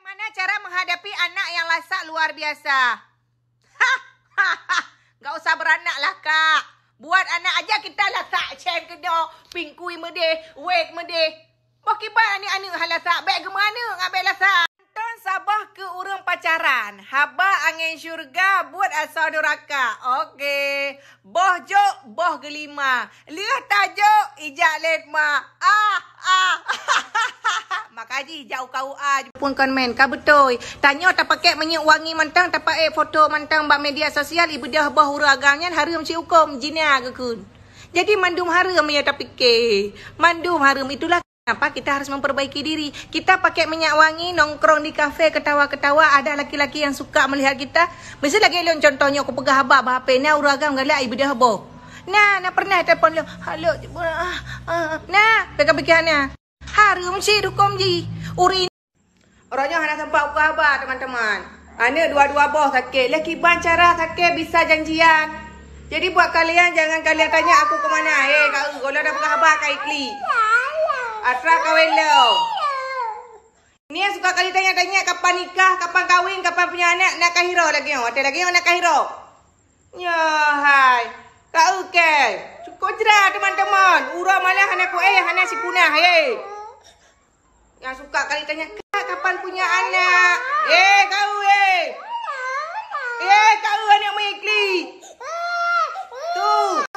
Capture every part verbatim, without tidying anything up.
Bagaimana cara menghadapi anak yang lasak luar biasa? Gak usah beranak lah, Kak. Buat anak aja kita lasak, cen keunoe, pingkui meudeh, wet meudeh. Boh kiban aneuk-aneuk hana lasak, bèk geumeuaneuk ngat bèk lasak. Nonton saboh keu ureueng pacaran, haba angén syeuruga buet asoe nuraka. Oke. Boh jok, boh geulima. Lheueh tajok, ijak lét ma. Ah, ah. Maka jih jak u K U A pun kon mén, ka beutôi. Tanyoe tapakèk minyeuk wangi mantong, tapaék foto mantong bak media sosial, ibeudôh boh ureueng agam nyan hareuem cit hukôm, jina geukheun. Jadi mandum hareuem meunyoe tapike. Mandum hareuem, itulah kenapa kita harus memperbaiki diri. Kita pakai minyak wangi, nongkrong di kafe, ketawa-ketawa, ada laki-laki yang suka melihat kita. Miseu lagèe lôn contoh nyoe, kupeugah haba bak H P, na ureueng agam galak ibeudôh boh. Na, na pernah telepon lôn, "Halo, ah, ah." Na, pika-pika na. Hareuem cit hukôm jih. Ureueng Uroe nyoe hana sempat peugah haba, teman-teman. Aneuk dua-dua boh sakét. Lé kiban cara sakét bisa janjian. Jadi buat kalian, jangan kalian tanya aku ke mana. Hei, Kak Eu, kalau dah peugah haba, Kak Ikli. Atra kawin lo. Ni yang suka kali tanya-tanya kapan nikah, kapan kawin, kapan punya anak, nak kahiro lagi nyoe. Ada lagi nyoe nak kahiro. Nyoe hai. Kak Eu ke. Cukup jera, teman-teman. Uroe malah hana kuéh, hana sipunah, hei. Yang suka kali tanya, "Kak, kapan punya anak?" Eh, kau, eh. Eh, kau anak Mekli. Tu.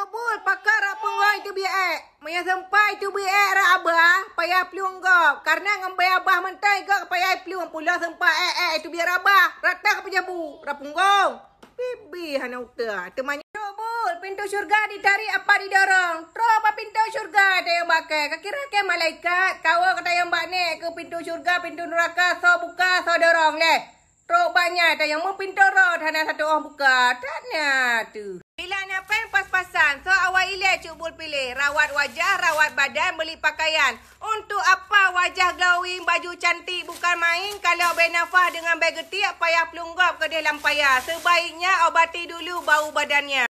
Bul, pakar rak peunggong itu biek. Maya sempat itu biek rak abah, payah plueng gob. Karena ngon bai abah mentah ikut payah plueng pula sempat eh, eh, itu biek rak abah. Rata ke pejabu, rak peunggong. Bibi hana uta. Teumanyong bul, pintu syurga ditarik apa didorong? Trok bak pintu syurga tayong bak kèe. Kakira kèe malaikat, kawa ka tayong bak nèk keu pintu syurga, pintu nuraka, soe buka, soe dorong leh. Trok bak nyan tayong meupintu rot hana sato óh buka. Tanya tu. Bila na péng pas-pasan, soe awai ilèe cut bul piléh. Rawat wajah, rawat badan, beli pakaian. Untuk apa wajah glowing, baju cantik bukan main, kalau bèe nafah dengan bèe geutik, payah plueng gob keudeh lam paya. Sebaiknya obati dulu bau badannya.